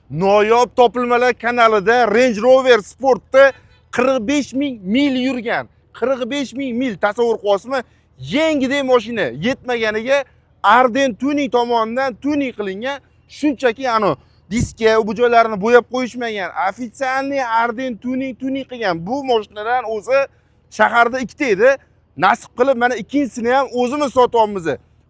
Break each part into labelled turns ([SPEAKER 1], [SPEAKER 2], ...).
[SPEAKER 1] Noyob topilmalar kanalida Range Rover Sportda 45 ming mil yurgan. 45 ming mil, tasavvur qilyapsizmi? Yengidek mashina yetmaganiga Arden Tuning tomonidan tuning qilingan. Shunchaki anu diska bu joylarini bo'yab qo'yishmagan. Официальный Arden Tuning tuning qilgan. Bu mashinadan o'zi shaharda ikkita edi. Nasib qilib mana ikkinchisini ham o'zimiz sotyapmiz.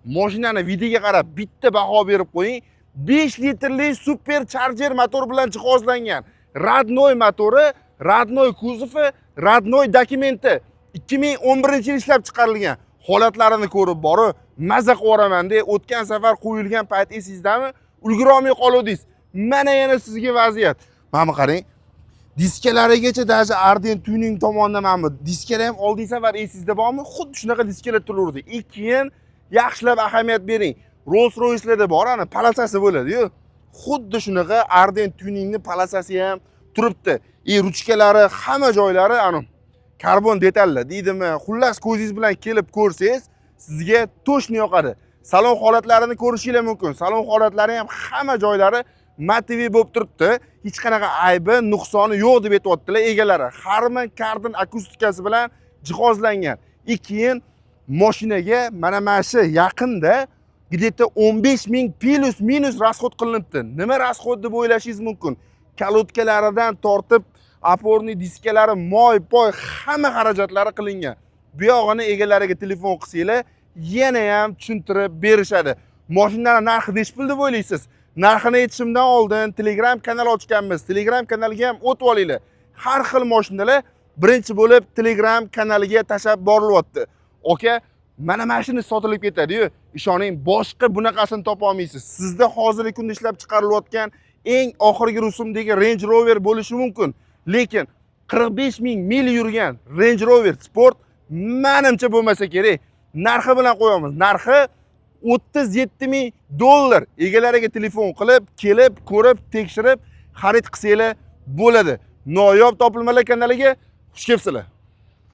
[SPEAKER 1] Mashinani вид iga qarab bitta baho berib qo'ying. 5 litrli super charger motor bilan jihozlangan. Родной motori, родной kuzovi, родной dokumenti. 2011 yil ishlab chiqarilgan. Holatlarini ko'rib borib, maza qilib yuboraman de. O'tgan safar qo'yilgan payt esingizdami? Ulgurolmay qoluvdingiz. Mana yana sizga vaziyat. Mana bu qarang. Diskalarigacha даже Arden Tuning tomonidan mana bu diskalar ham oldingi safar esingizda bormi? Xuddi shunaqa diskalar turaverdi. И keyin yaxshilab ahamiyat bering. Rolls Royce'larda bor, ana полоса si bo'ladi-yu. Xuddi shunaqa Arden Tuningni полоса si ham turibdi. И ruchkalari, hamma joylari ana karbon detallar deydimi? Xullas, ko'zingiz bilan kelib ko'rsangiz, sizga точно yoqadi. Salon holatlarini ko'rishingiz mumkin. Salon holatlari ham hamma joylari матовый bo'lib turibdi. Hech qanaqa aybi, nuqsoni yo'q deb aytyaptilar egalari. Harman Kardon akustikasi bilan jihozlangan. И keyin mashinaga mana shu yaqinda где-то 15 ming плюс минус расход qilinibdi. Nima расход deb o'ylashingiz mumkin? Колодка laridan tortib, опорный diskalari, moy, poy, hamma xarajatlari qilingan. Bu yog'ini egalariga telefon qilsanglar, yana ham tushuntirib berishadi. Mashinaning narxi nechi pul deb o'ylaysiz? Narxini aytishimdan oldin Telegram kanal ochganmiz. Telegram kanaliga ham o'tib olinglar. Har xil mashinalar birinchi bo'lib Telegram kanaliga tashlab borilyapti. Aka, mana shuni sotilib ketadi-yu, ishoning, boshqa bunaqasini topa olmaysiz. Sizda hozirgi kunda ishlab chiqarilayotgan eng oxirgi rusumdagi Range Rover bo'lishi mumkin. Lekin 45 ming mil yurgan Range Rover Sport manimcha bo'lmasa kerak. Narxi bilan qo'yamiz. Narxi 37 ming dollar. Egalariga telefon qilib, kelib, ko'rib, tekshirib, xarid qilsanglar bo'ladi. Noyob topilmalar kanaliga xush kelibsizlar.